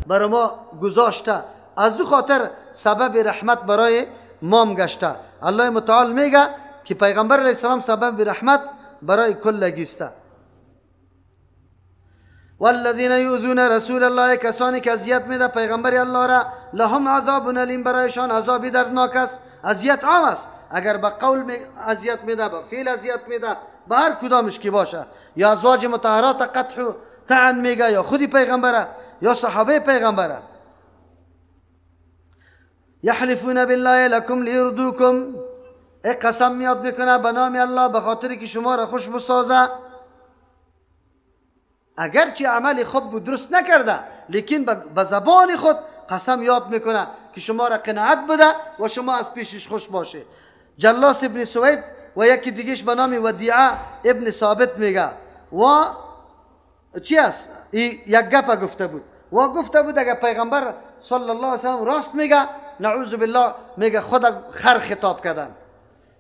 برای ما گذاشته، از او خاطر سبب رحمت برای مام گشته. الله متعال میگه که پیغمبر علیه السلام سبب رحمت برای کلگیسته. والذین یؤذون رسول الله، کسانی که اذیت میده پیغمبر الله را، لهم عذاب الیم، برایشان عذابی دردناک است. اذیت عام است، اگر به قول اذیت میده، به فعل اذیت میده، به هر کدامش که باشه، یا ازواج مطهرات قطع و طعن میگه، یا خودی پیغمبره یا صحابه پیغمبره. یحلفون بالله لکم لیردوکم، ای قسم میاد میکنه به نام الله به خاطر که شما را خوش بسازه. اگرچه عمل خوب بود درست نکرده، لیکن به زبان خود قسم یاد میکنه که شما را قناعت بده و شما از پیشش خوش باشه. جلاس ابن سوید و یکی دیگهش به نام ودیعه ابن ثابت میگه و چی است؟ ای یک گپ گفته بود و گفته بود اگر پیغمبر صلی الله علیه وسلم راست میگه، نعوذ بالله، میگه خود خر خطاب کردن.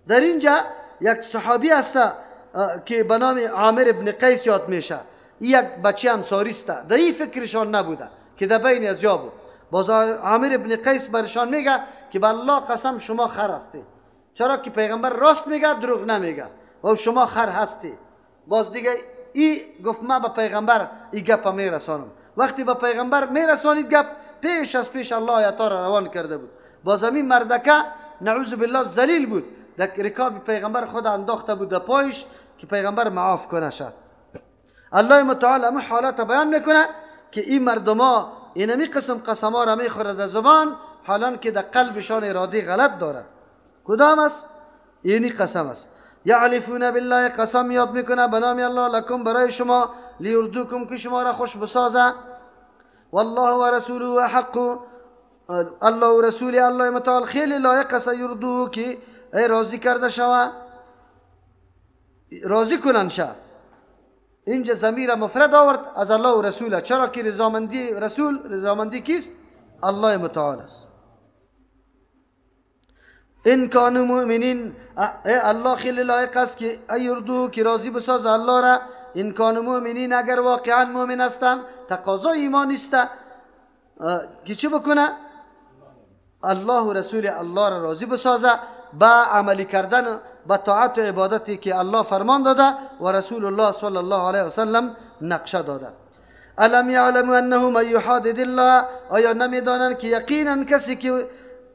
در اینجا یک صحابی است که به نام عامر ابن قیس یاد میشه، یک بچه انصاری است، در این فکرشان نبوده که در بین از یا بود. باز عامر ابن قیس برشان میگه که به الله قسم شما خر هستی، چرا که پیغمبر راست میگه دروغ نمیگه و شما خر هستی. باز دیگه ای گفت ما به پیغمبر ای گپ میرسانم. وقتی به پیغمبر میرسانید گپ، پیش از پیش الله آیات را روان کرده بود. باز همین مردکه نعوذ بالله ذلیل بود، در رکاب پیغمبر خود انداخته بود در پایش که پیغمبر معاف کنه شد. الله متعال همه حالات بیان میکنه که این مردما اینمی قسم قسما را میخوره در زبان، حالان که در قلبشان اراده غلط داره. کدام است؟ اینی قسم است. یعلفون بالله، قسم یاد میکنه به نام الله، لکم برای شما، لیردوکم که شما را خوش بسازه. والله و رسوله احق، الله و رسول الله متعال خیلی لایق است یردوه که ای راضی کرده شوه، راضی کنن شه. اینجا ضمیر مفرد آورد از الله و رسوله، چرا که رضامندی رسول رضامندی کیست؟ الله متعال است. ان کانوا مؤمنین، الله خیلی لایق است که ایردو که راضی بساز الله را. ان کانوا مؤمنین، اگر واقعا مؤمن هستند، تقاضای ایمان است که چه بکنه؟ الله و رسول الله را راضی بسازه با عملی کردن با طاعت و عبادتی که الله فرمان داده و رسول الله صلی الله علیه وسلم نقشه داده. الم یعلموا انه من یحادد الله، آیا نمیدانند که یقینا کسی که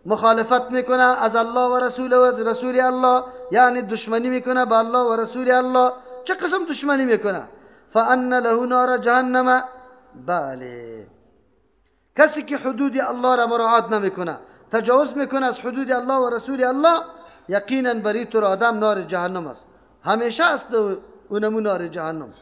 مخالفت میکنه از الله و رسول و از رسول الله، یعنی دشمنی میکنه با الله و رسول الله، چه قسم دشمنی میکنه؟ فان له نار جهنم. بله، کسی که حدود الله را مراعات نمیکنه، تجاوز میکنه از حدود الله و رسول الله، یقینا بری تو آدم نار جهنم است، همیشه است اونمو نار جهنم.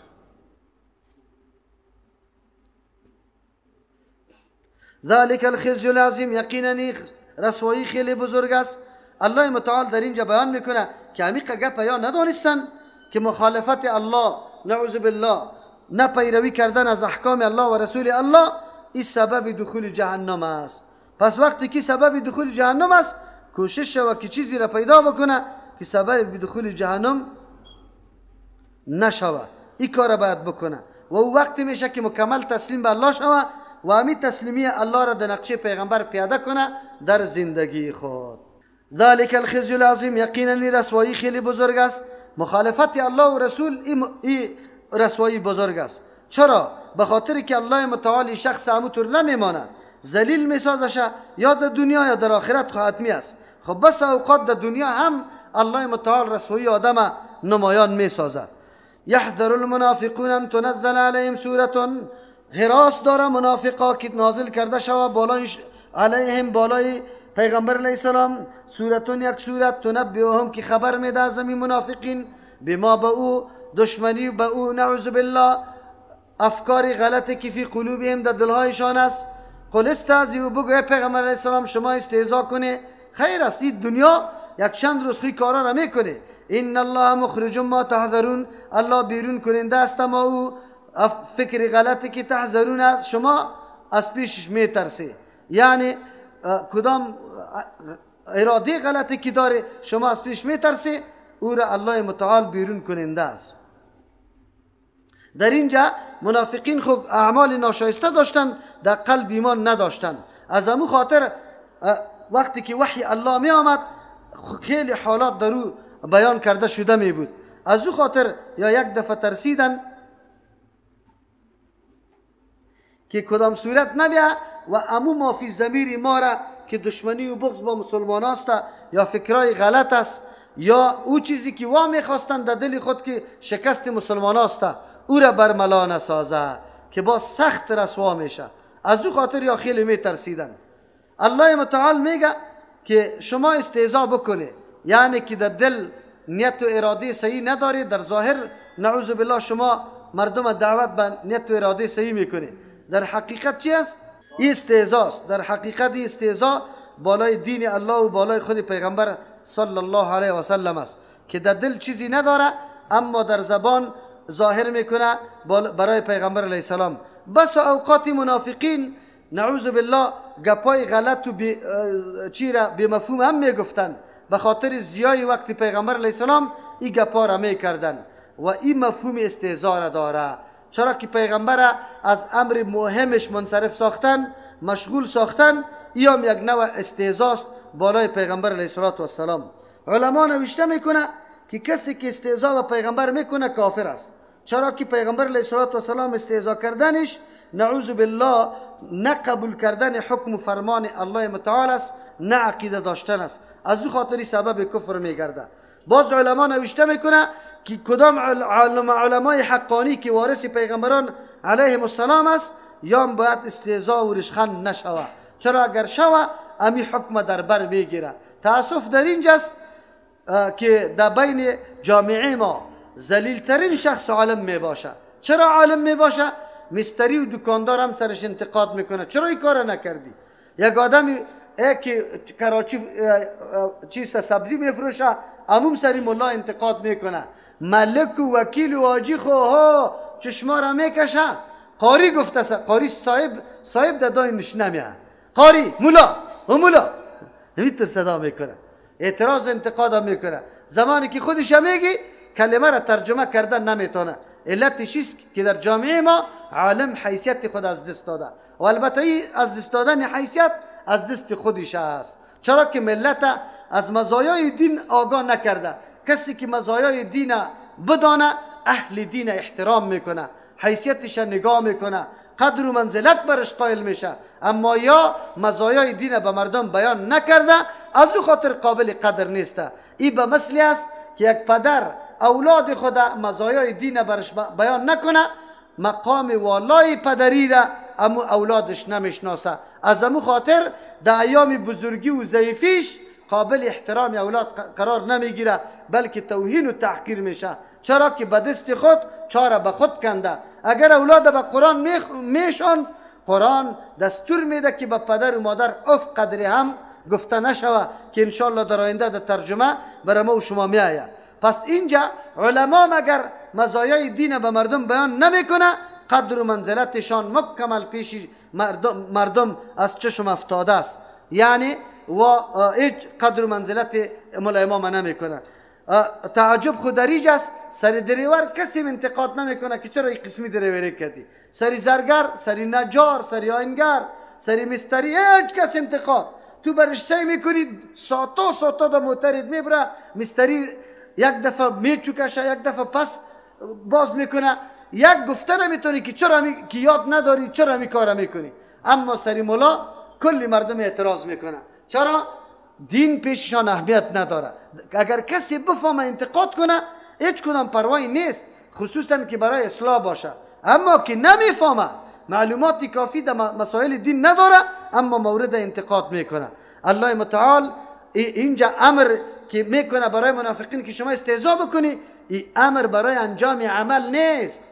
ذلك الخزي العظیم، یقینا رسوایی خیلی بزرگ است. الله متعال در اینجا بیان میکنه که عمیق گپ یا ندانستن که مخالفت الله نعوذ بالله، نه پیروی کردن از احکام الله و رسول الله، این سبب دخول جهنم است. پس وقتی که سبب دخول جهنم است، کوشش شود که چیزی را پیدا بکنه که سبب دخول جهنم نشود. این کار باید بکنه و او وقتی میشه که مکمل تسلیم به الله شود و همین تسلیمی الله را در نقشه پیغمبر پیاده کنه در زندگی خود. ذلك الخزي العظیم، یقینا رسوایی خیلی بزرگ است. مخالفت الله و رسول این رسوایی بزرگ است. چرا؟ به خاطر که الله متعال شخص همونطور نمیمانه، ذلیل میسازشه یا در دنیا یا در آخرت حتمی است. خب بس اوقات در دنیا هم الله متعال رسوایی آدم نمایان میسازه. یحذر المنافقون ان تنزل علیهم سوره، هراس داره منافقا که نازل کرده شوه بالای علیهم، بالای پیغمبر علیه السلام، سورتون یک سورت، تنبئهم که خبر میده از این منافقین، بما به او دشمنی به او نعوذ بالله افکار غلطی که فی قلوبهم در دلهایشان است. قل استهزئوا، بگو ای پیغمبر علیه السلام شما استهزا کنه، خیر است، این دنیا یک چند روز خوی کارا را میکنه. ان الله مخرج ما تحذرون، الله بیرون کننده است ما او فکر غلطی که تحذرون است شما از پیشش میترسی، یعنی کدام اراده غلطی که داره شما از پیش میترسی، او را الله متعال بیرون کننده است. در اینجا منافقین خب اعمال ناشایسته داشتن، در قلب ایمان نداشتن. از امو خاطر وقتی که وحی الله می آمد خیلی حالات در او بیان کرده شده می بود. از او خاطر یا یک دفعه ترسیدن که کدام صورت نبیه و امو مافی ضمیر ما را که دشمنی و بغض با مسلمان است یا فکرای غلط است یا او چیزی که وا میخواستن در دل خود که شکست مسلمان است او را برملا نسازه که با سخت رسوا میشه. از او خاطر یا خیلی میترسیدن. الله متعال میگه که شما استهزا بکنه، یعنی که در دل نیت و اراده صحیح نداری، در ظاهر نعوذ بالله شما مردم دعوت به نیت و اراده صحیح میکنه، در حقیقت چی است؟ استهزاست. در حقیقت استهزا بالای دین الله و بالای خود پیغمبر صلی الله علیه و سلم است که در دل چیزی نداره اما در زبان ظاهر میکنه برای پیغمبر علیه السلام. بس اوقات منافقین نعوذ بالله گپای غلط و چی را بی مفهوم هم میگفتن، به خاطر زیای وقت پیغمبر علیه السلام این گپا را میکردن و این مفهوم استهزا را داره. چرا که پیغمبر از امر مهمش منصرف ساختن، مشغول ساختن، این هم یک نوع استهزاست بالای پیغمبر علیه السلام. علما نوشته میکنه که کسی که استهزا به پیغمبر میکنه کافر است، چرا که پیغمبر علیه السلام استهزا کردنش نعوذ بالله نه قبول کردن حکم و فرمان الله متعال است، نه عقیده داشتن است. از او خاطری سبب کفر میگرده. باز علما نوشته میکنه که کدام علمای حقانی که وارث پیغمبران علیهم السلام است یا باید استهزا و رشخند نشوه، چرا اگر شوه امی حکم در بر میگیره. تاسف در اینجاست که در بین جامعه ما ذلیلترین شخص عالم میباشه. چرا عالم میباشه؟ مستری و دکاندار هم سرش انتقاد میکنه، چرا این کار نکردی؟ یک آدمی که کراچی چیز سبزی میفروشه عموم سری ملا انتقاد میکنه، ملک و وکیل و حاجی خو ها چشما را میکشه. قاری گفته، قاری صاحب ددای نشنه میه، قاری مولا و مولا همینطور صدا میکنه، اعتراض انتقاد هم میکنه. زمانی که خودش میگی کلمه را ترجمه کردن نمیتونه. علتش است که در جامعه ما عالم حیثیت خود از دست داده و البته این از دست دادن حیثیت از دست خودش است، چرا که ملت از مزایای دین آگاه نکرده. کسی که مزایای دین بدانه اهل دین احترام میکنه، حیثیتش نگاه میکنه، قدر و منزلت برش قائل میشه. اما یا مزایای دین به مردم بیان نکرده، از او خاطر قابل قدر نیسته. این به مثلی است که یک پدر اولاد خود مزایای دین برش بیان نکنه، مقام والای پدری را امو اولادش نمیشناسه. از امو خاطر در ایام بزرگی و ضعیفیش قابل احترام اولاد قرار نمیگیره، بلکه توهین و تحقیر میشه، چرا که به دست خود چاره به خود کنده. اگر اولاد به قرآن میشان، قرآن دستور میده که به پدر و مادر اف قدری هم گفته نشوه که انشالله در آینده در ترجمه برای ما و شما میآید. پس اینجا علما مگر مزایای دین به مردم بیان نمیکنه، قدر و منزلتشان مکمل پیش مردم از چشم افتاده است، یعنی و هیچ قدر و منزلت ملا امام نمیکنه. تعجب خود دریج است، سر دریور کسی انتقاد نمیکنه که چرا این قسمی دریوری کردی، سری زرگر، سری نجار، سری آینگر، سری مستری، هیچ کس انتقاد. تو برش سعی میکنی ساتا ساتا در موترت میبره، مستری یک دفعه میچوکشه، یک دفعه پس باز میکنه، یک گفته نمیتونی که چرا که یاد نداری چرا می کار میکنی. اما سری مولا کلی مردم اعتراض میکنه، چرا؟ دین پیششان اهمیت نداره. اگر کسی بفهمه انتقاد کنه هیچ کدام پروایی نیست، خصوصا که برای اصلاح باشه. اما که نمیفهمه، معلومات کافی در مسائل دین نداره، اما مورد انتقاد میکنه. الله متعال اینجا امر که میکنه برای منافقین که شما استهزا بکنی، این امر برای انجام عمل نیست،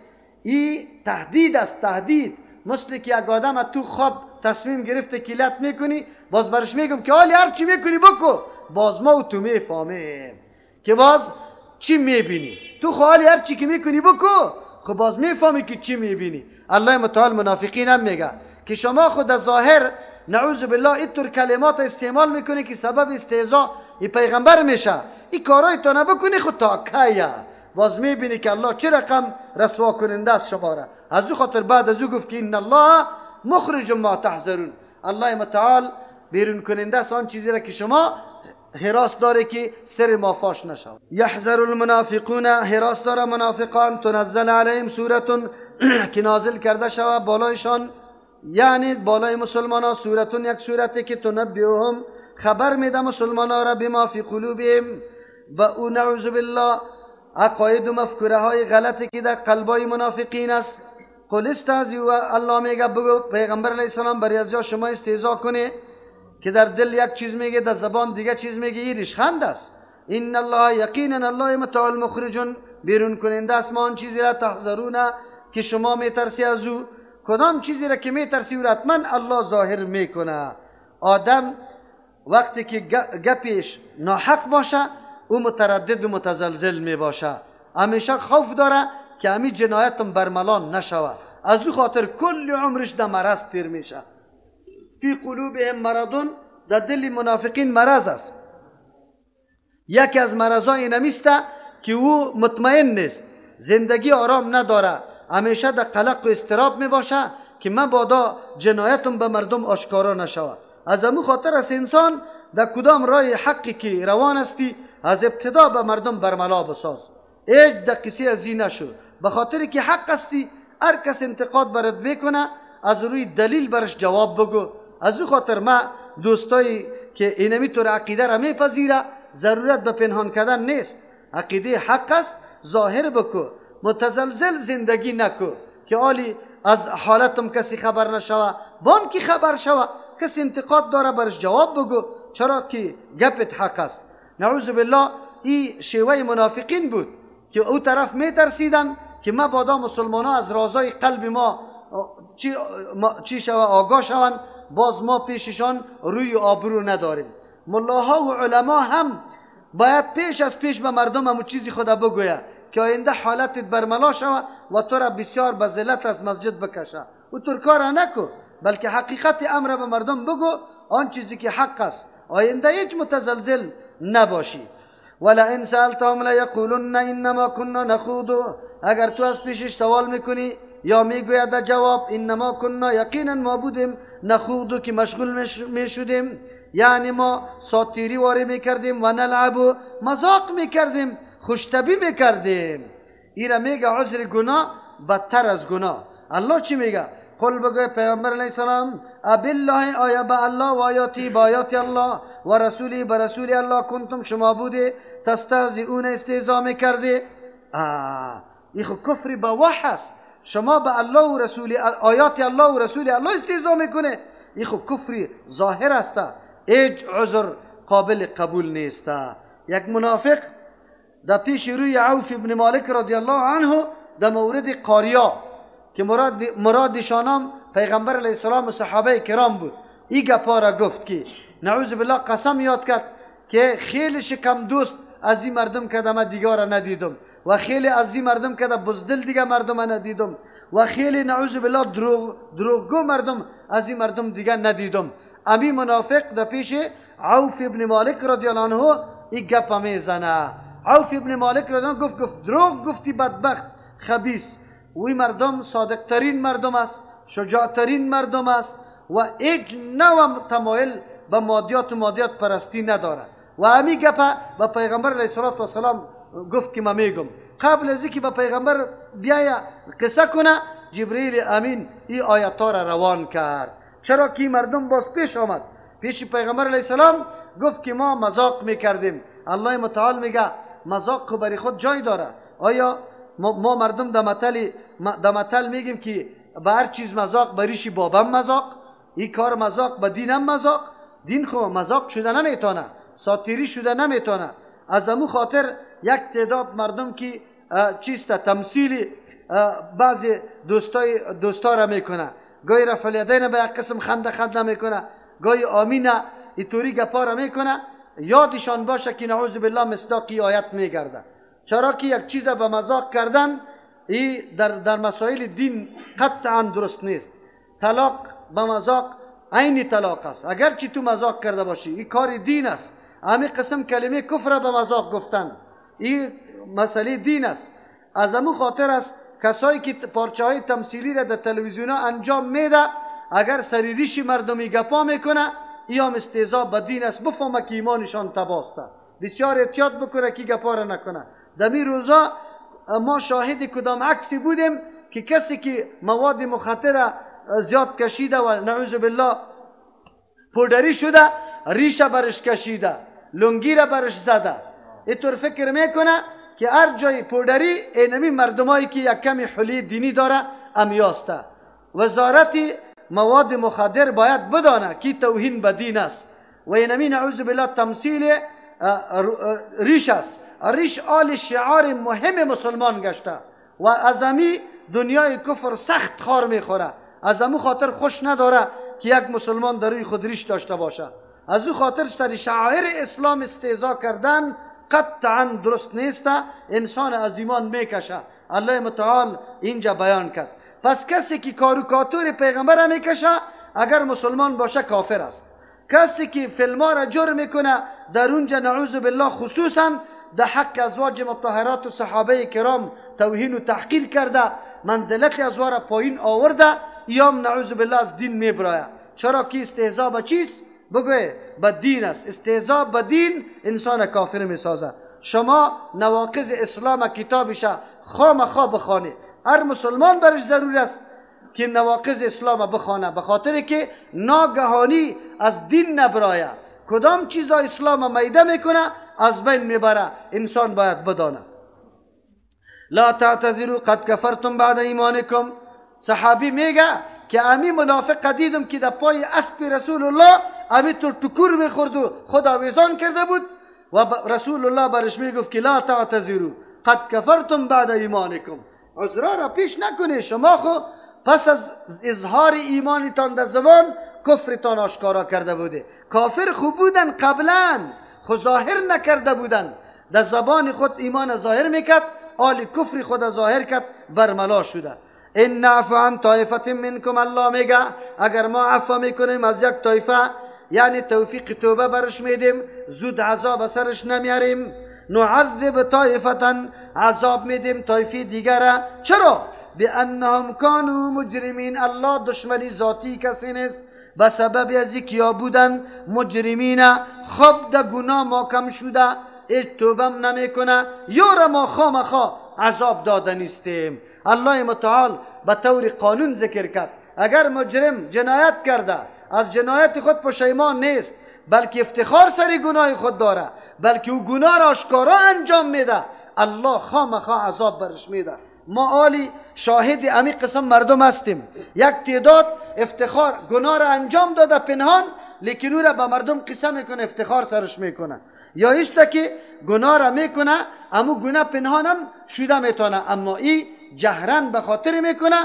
این تهدید است. تهدید مثل که یک آدم تو خواب تصمیم گرفته که لط میکنی، باز برش میگم که حالی هر چی میکنی بکو، باز ما و تو میفهمیم که باز چی میبینی. تو خواهی هر چی که میکنی بکو، خب باز میفهمی که چی میبینی. الله متعال منافقین هم میگه که شما خود از ظاهر نعوذ بالله اینطور کلمات استعمال میکنی که سبب استهزا ای پیغمبر میشه، این کارای تو نبکنی خود تا کیه؟ باز میبینی که الله چه رقم رسوا کننده است شما را. از او خاطر بعد از او گفت که ان الله مخرج ما تحذرون، الله متعال بیرون کننده است آن چیزی را که شما حراس داره که سر ما فاش نشود. یحذر المنافقون، حراس داره منافقان، تنزل علیهم سورة، که نازل کرده شود بالایشان، یعنی بالای مسلمان ها، سورة یک سورتی که تنبئهم خبر میده مسلمان ها را بما فی قلوبهم و او نعوذ بالله عقاید و مفکوره های غلطی که در قلبای منافقین است. قل استهزئوا، الله میگه بگو پیغمبر علیه السلام برای از شما استهزا کنه که در دل یک چیز میگه در زبان دیگه چیز میگه، این ریشخند است. ان الله یقینا الله متعال مخرج، بیرون کننده است ما آن چیزی را تحذرون که شما میترسی از او. کدام چیزی را که میترسی او حتما الله ظاهر میکنه. آدم وقتی که گپش ناحق باشه او متردد و متزلزل میباشه، همیشه خوف داره که همی جنایتم برملان نشوه، از او خاطر کل عمرش در مرض تیر میشه. فی قلوبهم مرض، در دل منافقین مرض است. یکی از مرضای اینمیسته که او مطمئن نیست، زندگی آرام نداره، همیشه در قلق و اضطراب میباشه که مبادا جنایتم به مردم آشکارا نشود. از امو خاطر است انسان در کدام راه حقی که روان هستی از ابتدا به مردم برملا بساز، هیچ دقیقه از این نشو، به خاطر که حق هستی هر کس انتقاد برات میکنه از روی دلیل برش جواب بگو. از او خاطر ما دوستایی که اینمی طور عقیده را میپذیره ضرورت به پنهان کردن نیست، عقیده حق است ظاهر بکو، متزلزل زندگی نکو که آلی از حالتم کسی خبر نشوه، بان کی خبر شوه کسی انتقاد داره برش جواب بگو، چرا که گپت حق است. نعوذ بالله این شیوه منافقین بود که او طرف میترسیدن که مبادا مسلمان ها از رازای قلب ما چی شوه آگاه شوند، باز ما پیششان روی آبرو نداریم. ملاها و علما هم باید پیش از پیش به مردم همون چیزی خدا بگویه که آینده حالتت برملا شوه و تو را بسیار به ذلت از مسجد بکشه. او تو کار نکو، بلکه حقیقت امر به مردم بگو، آن چیزی که حق است، آینده هیچ متزلزل نباشی. ولئن سألتهم لیقولن انما كنا نخوض، اگر تو از پیشش سوال میکنی یا میگوید در جواب انما كنا یقینا ما بودیم، نخوض که مشغول میشدیم، یعنی ما ساتیری واری میکردیم و نلعب مذاق میکردیم، خوشتبی میکردیم. ایره میگه عذر گناه بدتر از گناه. الله چی میگه؟ قل بگوی پیغمبر علیه السلام ابالله، آیا به الله و آیاتی به آیات الله و رسولی به رسول الله کنتم شما بوده تستهزئون استهزا میکردی؟ این خو کفر به وحی است. شما به الله و رسول آیات الله و رسول الله استهزا میکنه، این خو کفر ظاهر است، هیچ عذر قابل قبول نیست. یک منافق در پیش روی عوف ابن مالک رضی الله عنه در مورد قاریا که مرادشانم پیغمبر علیه السلام و صحابه کرام بود، این گپا را گفت که نعوذ بالله قسم یاد کرد که خیلی شکم دوست از این مردم که من دیگه را ندیدم و خیلی از این مردم که بزدل دیگه مردم ندیدم و خیلی نعوذ بالله دروغگو مردم از این مردم دیگه ندیدم. امی منافق در پیش عوف ابن مالک رضی الله عنه این گپ میزنه. عوف ابن مالک رضی الله عنه گفت دروغ گفتی بدبخت خبیث. وی مردم صادق ترین مردم است، شجاع ترین مردم است و هیچ نوع تمایل به مادیات و مادیات پرستی نداره. و امی گپ به پیغمبر علیه السلام گفت که من میگم. قبل از اینکه به پیغمبر بیایه قصه کنه، جبرئیل امین این آیات را روان کرد. چرا که مردم باز پیش آمد پیش پیغمبر علیه السلام، گفت که ما مذاق میکردیم. الله متعال میگه مذاق برای خود جای داره. آیا ما مردم در متل میگیم که به هر چیز مذاق، بریشی بابم مذاق، این کار مذاق، به دینم مذاق. دین خو مذاق شده نمیتونه، ساتیری شده نمیتونه. از امو خاطر یک تعداد مردم که چیست تمثیل بعضی دوستا را میکنه، گاهی رفع الیدین به یک قسم خنده خنده میکنه، گاهی آمینه اینطوری گپا را میکنه. یادشان باشه که نعوذ بالله مصداقی آیت میگرده. چرا که یک چیز به مذاق کردن ای در مسائل دین قطعا درست نیست. طلاق به مذاق عین طلاق است، اگرچه تو مذاق کرده باشی این کار دین است. همین قسم کلمه کفر به مذاق گفتن این مسئله دین است. از امو خاطر است کسایی که پارچه های تمثیلی را در تلویزیون ها انجام میده، اگر سری ریش مردمی گپا میکنه، ایام استهزا به دین است. بفهمه که ایمانشان تباسته. بسیار احتیاط بکنه که گپا را نکنه. در می روزا ما شاهد کدام عکسی بودیم که کسی که مواد مخدر زیاد کشیده و نعوذ بالله پودری شده، ریشه برش کشیده، لنگی را برش زده. اینطور فکر میکنه که هر جای پودری اینمی مردمایی که یک کمی حلی دینی داره امیاسته. وزارت مواد مخدر باید بدانه که توهین به دین است و اینمی نعوذ بالله تمثیل ریش است. ریش آل شعار مهم مسلمان گشته و از امی دنیای کفر سخت خار میخوره. از امو خاطر خوش نداره که یک مسلمان در روی خود ریش داشته باشه. از او خاطر سر شعائر اسلام استهزا کردن قطعا درست نیست. انسان از ایمان میکشه. الله متعال اینجا بیان کرد. پس کسی که کاریکاتور پیغمبر میکشه اگر مسلمان باشه کافر است. کسی که فیلم‌ها را جور میکنه در اونجا نعوذ بالله خصوصا در حق ازواج مطهرات و صحابه کرام توهین و تحقیر کرده، منزلت ازوا را پایین آورده، ایام نعوذ بالله از دین میبرایه. چرا که استهزا به چیست؟ بگوی به دین است. استهزا به دین انسان کافر میسازه. شما نواقض اسلام کتابش خامخا بخوانید. هر مسلمان برش ضرور است که نواقض اسلام بخوانه، به خاطر که ناگهانی از دین نبرایه. کدام چیزا اسلام میده میکنه از بین میبره، انسان باید بدانه. لا تعتذروا قد کفرتم بعد ایمانکم. صحابی میگه که امی منافق دیدم که در پای اسب رسول الله امی تو تکور میخورد و خود آویزان کرده بود و رسول الله برش میگفت که لا تعتذروا قد کفرتم بعد ایمانکم. عذرا را پیش نکنی، شما خو پس از اظهار ایمانتان در زبان کفرتان آشکارا کرده بوده. کافر خوب بودن قبلا، خو ظاهر نکرده بودن. در زبان خود ایمان ظاهر میکرد، آل کفر خود ظاهر کرد، برملا شده. ان نعفو عن طایفة منکم، الله میگه اگر ما عفو میکنیم از یک طایفه، یعنی توفیق توبه برش میدیم، زود عذاب سرش نمیاریم. نعذب طایفة، عذاب میدیم طایفه دیگره. چرا؟ بانهم کانوا مجرمین. الله دشمنی ذاتی کسی نیست، به سبب از اینکه بودن مجرمین، خب ده گناه ما کم شده، هیچ توبم نمیکنه، یورا ما خامخا عذاب داده نیستیم. الله متعال به طور قانون ذکر کرد اگر مجرم جنایت کرده، از جنایت خود پشیمان نیست، بلکه افتخار سر گناه خود داره، بلکه او گناه را آشکارا انجام میده، الله خامخا عذاب برش میده. ما آلی شاهد امی قسم مردم هستیم. یک تعداد افتخار گناه را انجام داده پنهان، لیکن او را به مردم قصه میکنه، افتخار سرش میکنه. یا ایست که گناه را میکنه، امو گناه پنهانم شده میتونه، اما ای جهرن به خاطر میکنه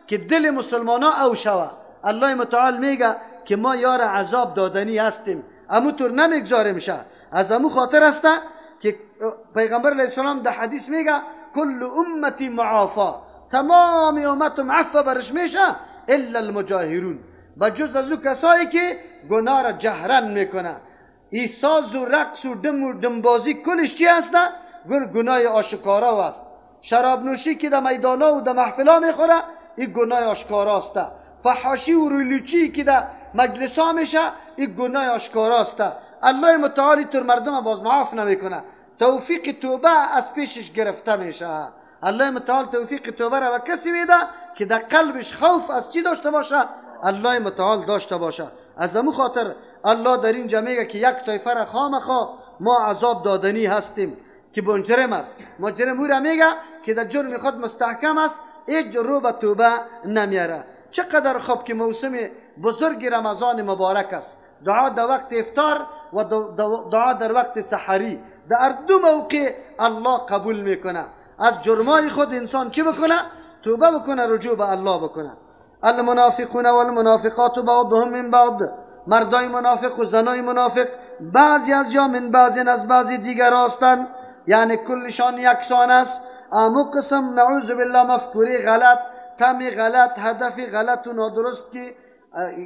که دل مسلمان ها او شوه. الله متعال میگه که ما یار عذاب دادنی هستیم، امو طور نمیگذاریم شه. از امو خاطر است که پیغمبر علیه السلام در حدیث میگه کل امتی معافا، تمام امتم عفو برش میشه الا المجاهرون، بجز از او کسایی که گناه را جهرن میکنه. ای ساز و رقص و دم و دمبازی کلش چی هست؟ گناه آشکارا است. شراب نوشی که در میدانا و در محفلا میخوره، این گناه آشکارا است. فحاشی و رویلوچی که در مجلسا میشه، این گناه آشکارا است. الله متعالی تر مردم باز معاف نمیکنه، توفیق توبه از پیشش گرفته میشه. الله متعال توفیق توبه را به کسی میده که در قلبش خوف از چی داشته باشه؟ الله متعال داشته باشه. از امو خاطر الله در اینجا میگه که یک طایفه را خامخا ما عذاب دادنی هستیم که مجرم است. مجرم او را میگه که در جرم خود مستحکم است، هیچ رو به توبه نمیاره. چقدر خوب که موسم بزرگ رمضان مبارک است، دعا در وقت افطار و دعا در وقت سحری، در دو موقع الله قبول میکنه. از جرمای خود انسان چی بکنه؟ توبه بکنه، رجوع به الله بکنه. المنافقون والمنافقات بعضهم من بعض، مردای منافق و زنای منافق بعضی از یا من بعضی از بعضی دیگر هستند، یعنی کلشان یکسان است. امو قسم نعوذ بالله مفکوری غلط، تمی غلط، هدف غلط و نادرست که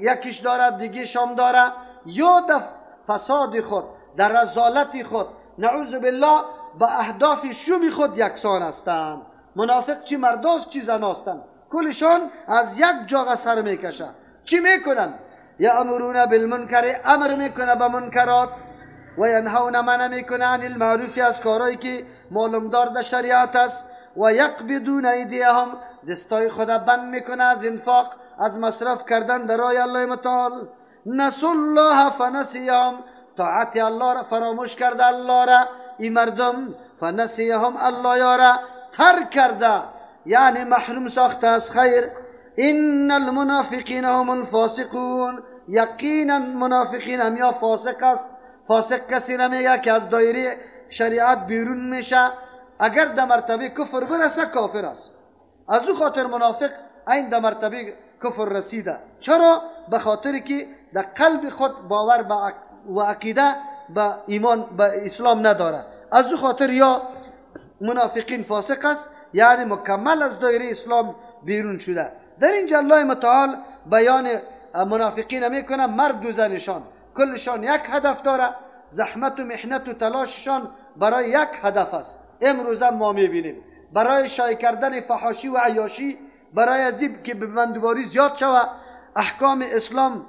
یکیش داره دیگه شام داره، یا در فساد خود، در رذالت خود، نعوذ بالله با اهداف شوم خود یکسان هستند. منافق چی مرداست چی زناستن، کلشان از یک جاغه سر میکشه. چی میکنن؟ یأمرون بالمنکر، امر میکنه به منکرات، و ینهون، منع میکنه عن المعروف، از کارهایی که معلومدار در شریعت است، و یقبضون ایدیهم، دستای خود بند میکنه از انفاق، از مصرف کردن در راه الله متعال. نسوا الله فنسیهم، طاعت الله را فراموش کرده، الله را این مردم، فنسیهم، الله یارا ترک کرده، یعنی محروم ساخته از خیر. ان المنافقین هم الفاسقون، یقینا منافقین هم یا فاسق است. فاسق کسی نمیگه که از دایره شریعت بیرون میشه، اگر در مرتبه کفر برسه کافر است. از او خاطر منافق این در مرتبه کفر رسیده. چرا؟ به خاطر که در قلب خود باور و عقیده به ایمان به اسلام نداره. از او خاطر یا منافقین فاسق است، یعنی مکمل از دایره اسلام بیرون شده. در اینجا الله متعال بیان منافقین میکنه، مرد و زنشان کلشان یک هدف داره، زحمت و محنت و تلاششان برای یک هدف است. امروز ما میبینیم برای شایع کردن فحاشی و عیاشی، برای از که بندوباری زیاد شوه، احکام اسلام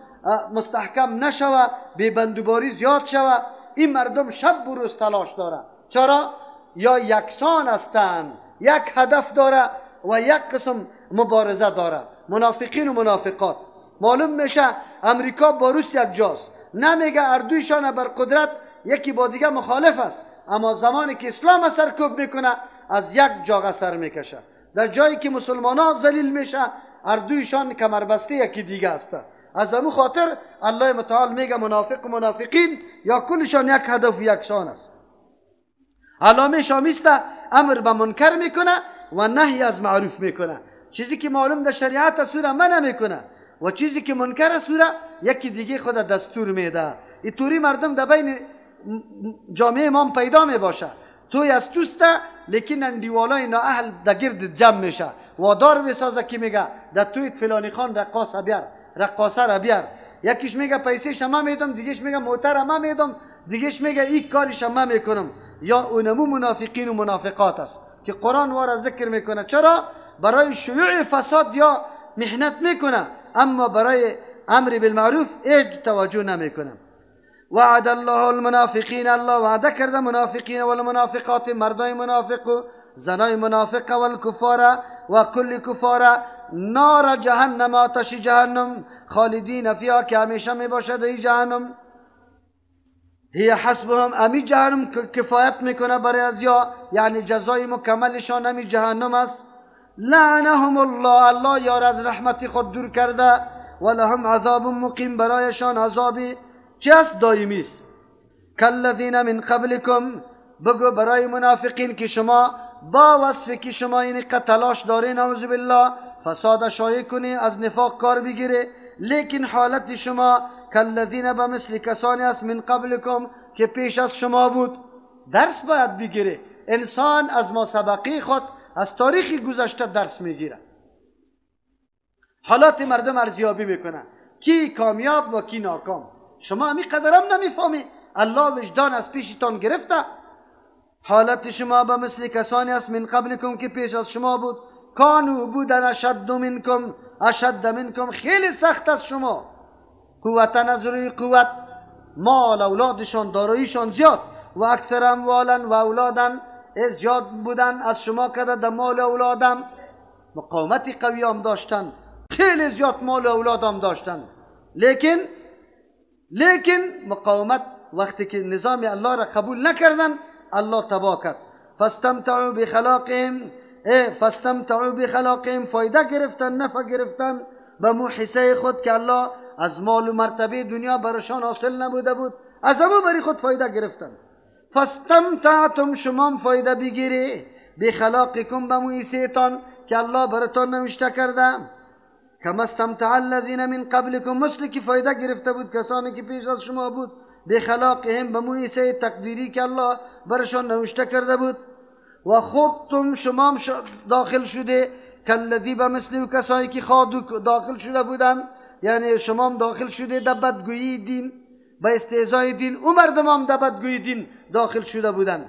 مستحکم نشوه، بی بندوباری زیاد شوه، این مردم شب و روز تلاش داره. چرا؟ یا یکسان هستند، یک هدف داره و یک قسم مبارزه داره. منافقین و منافقات معلوم میشه امریکا با روس یک جاست، نمیگه اردویشان بر قدرت یکی با دیگه مخالف است، اما زمانی که اسلام سرکوب میکنه از یک جاغه سر میکشه. در جایی که مسلمان ها ذلیل میشه اردویشان کمربسته یکی دیگه است. از امو خاطر الله متعال میگه منافق و منافقین یا کلشان یک هدف و یکسان است. علامه شامیست امر به منکر میکنه و نهی از معروف میکنه. چیزی که معلوم در شریعت است او را منع میکنه و چیزی که منکر است او را یکی دیگه خود دستور میده. اینطوری مردم در بین جامعه ما پیدا میباشه. توی از توسته لیکن اندیوالای نااهل در گرد جمع میشه، وادار میسازه که میگه در توی فلانی خان رقاصه بیار، رقاصه را بیار. یکیش میگه پیسه ما میدم، دیگهش میگه موتر ما میدم، دیگهش میگه این کارش ما میکنم. یا اونمو منافقین و منافقات است که قرآن وارا ذکر میکنه. چرا؟ برای شیوع فساد یا محنت میکنه، اما برای امر بالمعروف هیچ توجه نمیکنه. وعد الله المنافقین، الله وعده کرده منافقین والمنافقات، مردای منافق و زنای منافق، والکفار و کل کفار، نار جهنم، آتش جهنم، خالدین فیها، که همیشه میباشد ای جهنم. هی حسبهم، امی جهنم کفایت میکنه برای از یا، یعنی جزای مکملشان امی جهنم است. لعنهم الله، الله یار از رحمت خود دور کرده، ولهم عذاب مقیم، برایشان عذابی چه است؟ دائمی است. کالذین من قبلکم، بگو برای منافقین که شما با وصف که شما این تلاش دارین نعوذ بالله فساد شایع کنی، از نفاق کار بگیره، لیکن حالت شما کالذین به مثل کسانی است من قبلکم که پیش از شما بود. درس باید بگیره انسان از ما سبقی خود، از تاریخ گذشته درس میگیره. حالات مردم ارزیابی میکنه کی کامیاب و کی ناکام. شما همی قدرم نمیفهمی، الله وجدان از پیشتان گرفته. حالت شما به مثل کسانی است من قبلکم که پیش از شما بود. کانو بودن اشد منکم، اشد منکم، خیلی سخت از شما، قوتا از روی قوت، مال اولادشان داراییشان زیاد، و اکثر اموالا و اولادن زیاد بودن از شما که در مال اولادم مقاومت قوی هم داشتن، خیلی زیاد مال اولادم داشتن، لیکن مقاومت وقتی که نظام الله را قبول نکردن الله تباه کرد. فاستمتعوا بخلاقهم، فاستمتعوا بخلاقهم، فایده گرفتن، نفع گرفتن به محصه خود که الله از مال و مرتبه دنیا برشان حاصل نبوده بود، از امو بری خود فایده گرفتن. فاستمتعتم، شما فایده بگیری، بخلاقکم، به محصه‌تان که الله براتان نوشته کرده. کما استمتع الذین من قبلکم، مثل که فایده گرفته بود کسانی که پیش از شما بود، بخلاقهم، به محصه تقدیری که الله برشان نوشته کرده بود. و خودتم، شما داخل شده، کالذی، به مثل کسایی که خادو داخل شده بودن، یعنی شما هم داخل شده در بدگویی دین، به استهزای دین، او مردم هم در بدگویی دین داخل شده بودن.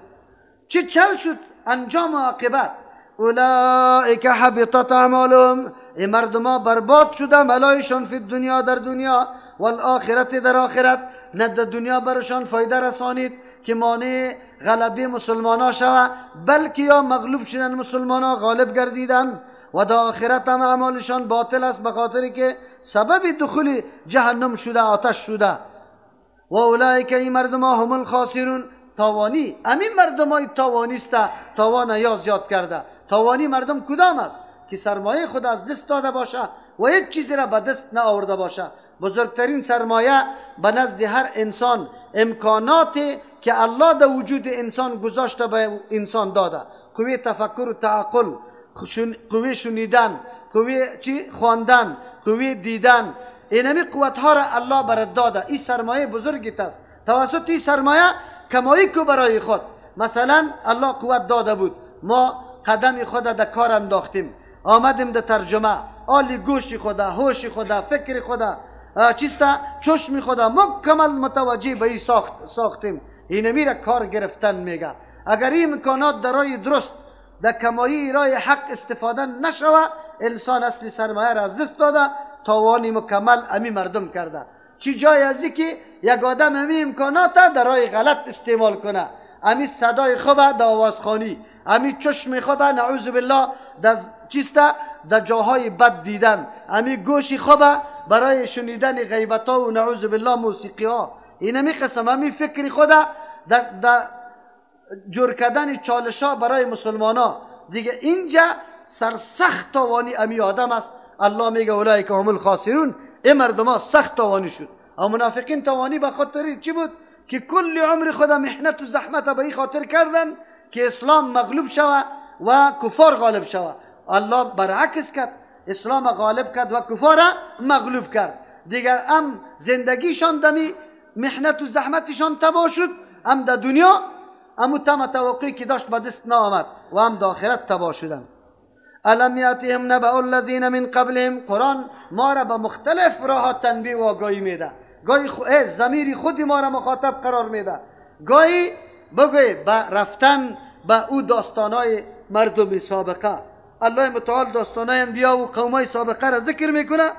چه چل شد انجام و عاقبت. اولئک حبطت اعمالهم، ای مردما برباد شده عملایشان فی الدنیا در دنیا والآخرت در آخرت. نه در دنیا برشان فایده رسانید که مانع غلبه مسلمانا شوه، بلکه یا مغلوب شدن مسلمانا غالب گردیدن، و در آخرت هم اعمالشان باطل است، به خاطر که سبب دخول جهنم شده، آتش شده. و اولئک ای مردما هم الخاسرون، تاوانی امین مردمای تاوانی است، تاوان یا زیاد کرده. تاوانی مردم کدام است؟ که سرمایه خود از دست داده باشه و یک چیزی را به دست نآورده باشه. بزرگترین سرمایه به نزد هر انسان امکاناتی که الله در وجود انسان گذاشته به انسان داده، قوه تفکر و تعقل، قوه شنیدن، قوه چی خواندن، قوه دیدن، اینمی قوت ها را الله برات داده. این سرمایه بزرگی است. توسط این سرمایه کمایی کو برای خود، مثلا الله قوت داده بود، ما قدم خود در کار انداختیم، آمدیم در ترجمه، آلی گوش خدا، هوش خدا، فکر خدا، چیستا چشم خدا مکمل متوجه به این ساختیم. اینمی را کار گرفتن میگه. اگر این امکانات در راه درست در کمایی رای حق استفاده نشوه، انسان اصلی سرمایه را از دست داده، تاوانی مکمل امی مردم کرده. چی جای ازی که یک آدم امی امکانات در راه غلط استعمال کنه، امی صدای خوبه در آوازخوانی، امی چشم خوبه نعوذ بالله در چیسته در جاهای بد دیدن، امی گوشی خوبه برای شنیدن غیبت ها و نعوذ بالله موسیقی ها. اینمی قسم امی فکر خوده در جور کردن چالش ها برای مسلمان ها. دیگه اینجا سرسخت تاوانی امی آدم است. الله میگه اولئک هم الخاسرون، این مردم ها سخت تاوانی شد. او منافقین تاوانی به خاطر چی بود؟ که کل عمر خود محنت و زحمت به این خاطر کردن که اسلام مغلوب شوه و کفار غالب شوه. الله برعکس کرد، اسلام غالب کرد و کفار مغلوب کرد. دیگر هم زندگیشان دمی محنت و زحمتشان تباه شد، هم در دنیا همو تم توقعی که داشت به دست نآمد و هم در آخرت تباه شدن. الم یاتهم نبأ الذین من قبلهم، قرآن ما را به مختلف راه تنبیه و آگاهی میده. گاهی ضمیر خود ما را مخاطب قرار میده، گاهی بگوی به رفتن به او داستانای مردم سابقه. الله متعال داستانای انبیا و قومای سابقه را ذکر میکنه.